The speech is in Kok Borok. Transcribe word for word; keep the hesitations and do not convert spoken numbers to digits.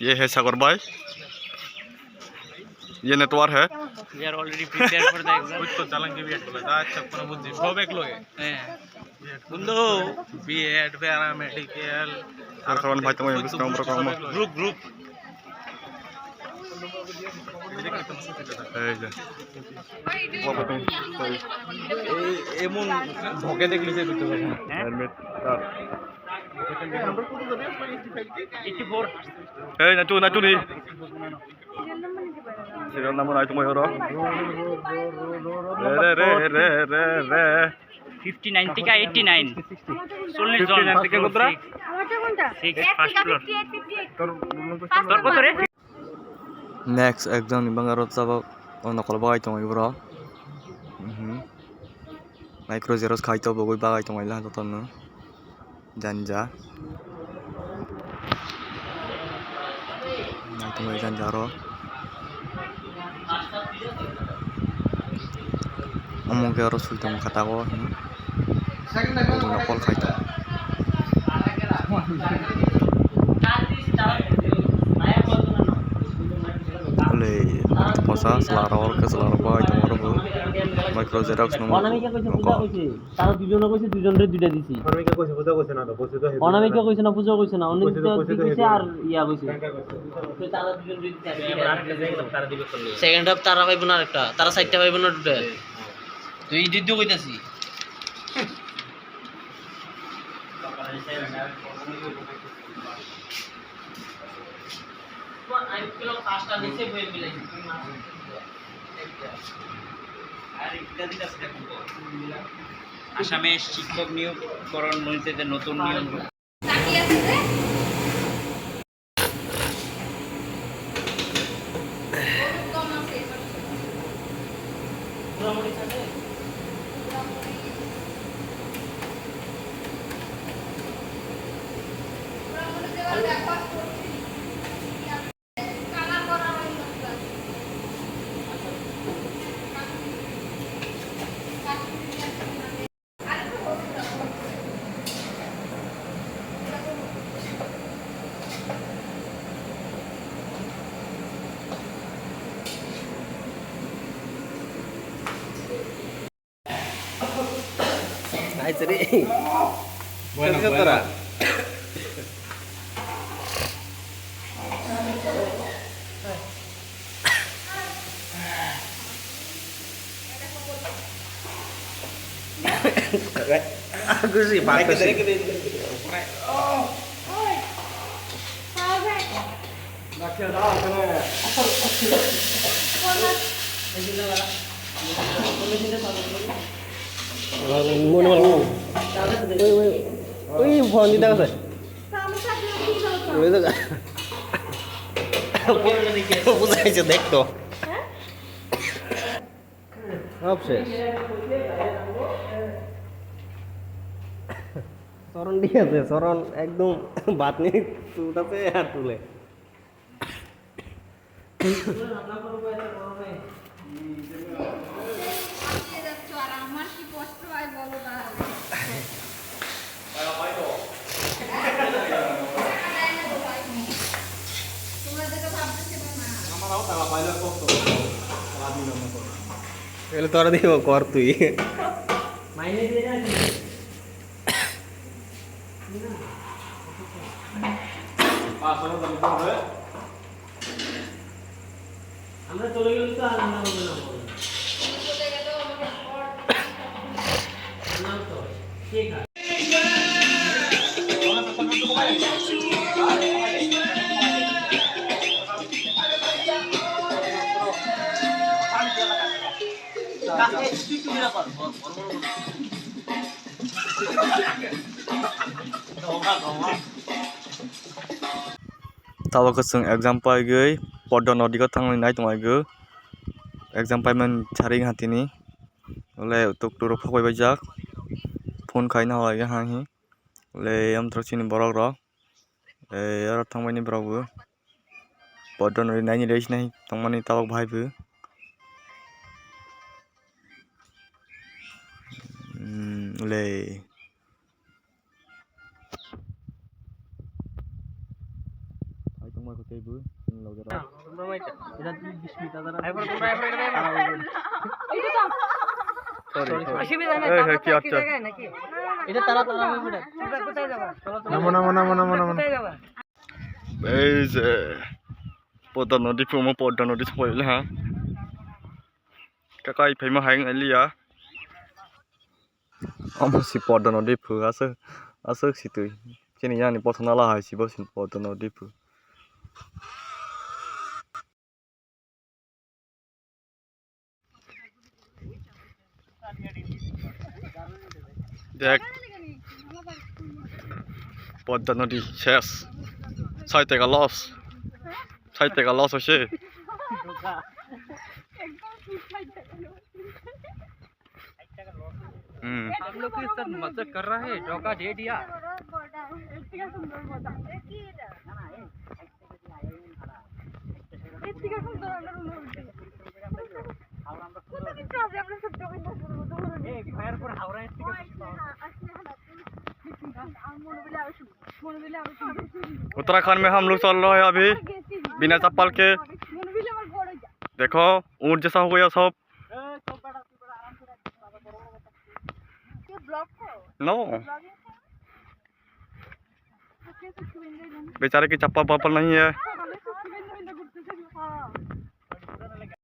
ये है सागर भाई, ये नेटवर्क है। We are already prepared for the exam. कुछ तो चालान की भी एक बोला था, अच्छा, अपना बुद्धि, सब एक लोग है। हैं। बंधु। बीएड, पैरामेडिकल, और सामान भाई, तुम्हें कुछ काम रखा हूँ। Group, group. এই যে। এই, এমন ভগে দেখলি যে করতে পারবো না। হেলমেট, কার? এই, নাচু, নাচু নি। Serial number নাই তোমার হলো। রে, রে, রে, রে, রে, রে। Fifty nine থেকে eighty nine। চল্লিশ জন। Fifty nine থেকে কতটা? Six, six, first floor। তোর কত রে? Next exam ni bangaro tabok o nokol bagai tongo borok. Mhm. Micro xerox khai to bogoi bagai tongo ila jotono. Janja. Nai tongo janja aro. Omo khe aro soi tongo kha tabok. Jotono call khai tongo. Bole, posa chwla rok, chwla rok bai tongo oro bo. Micro xerox no. Onamika kaisa puja kaisa. Tara duijon kaisa, duijon re duita disi. Onamika kaisa puja kaisa na, kaisa to. Onamika kaisa na, puja kaisa na. Onamika kaisa to kaisa kaisa ar iya kaisa. Tara duijon re duita disi. Second half tara paibo na arekta. Tara side ta paibo na duita. Tui edit do kaisa si. আসামে শিক্ষক নিয়োগকরণ নীতিতে নতুন নিয়ম। Hai, seri. Bueno, bueno. Aku sih bagus sih. Mone mone. Oi, oi. Oi, phone dita ase. Buzaise dekh to. Sab ses. Soron thik ase, Soron ekdom bhat nei, tut ase ar tule. Ele tora dibo kor tui. আমরা চলে গেলে তো আর রান্না হবে না, হবে না। রান্না তো, ঠিক আছে। Tabuk chwng exam paigwi Poddo nodi o thangwi nai tonglaigwi. Exam paiman sari hatini. Ole tok turo phokoi baijak. Phone khaina hoi ga hang hi. Ole amtro chini borok rok. Eh, oro thangmani borok bo. Poddo nodi naini rei sinai tongmani tabok bahai bo. Hmm, le. Hai tongmai ko tei bo, chini logera. Sorry, sorry. অসুবিধা নেই, এই, হ্যাঁ, কি আচ্ছা? এটা তারা, তারা, আমি উঠে। কোথায় যাবা? নামো, নামো, নামো, নামো, নামো। কোথায় যাবা? Ei je, Podda nodi phumo, Podda nodi sokoi le ha. Kakai phaima hai ngai liya. Omo si Podda nodi phu, aswk, aswk si twi. Chini yani pothana la hai si bo si Podda nodi phu. Dek. Podda nodi ses. Sai tega los. Sai tega los hoise. Hmm. हम लोग के साथ मजाक कर रहा है, धोखा दे दिया। उत्तराखंड में हम लोग चल रहे हैं अभी बिना चप्पल के। देखो, ऊंट जैसा हो गया सब। नो। बेचारे की चप्पल वप्पल नहीं है।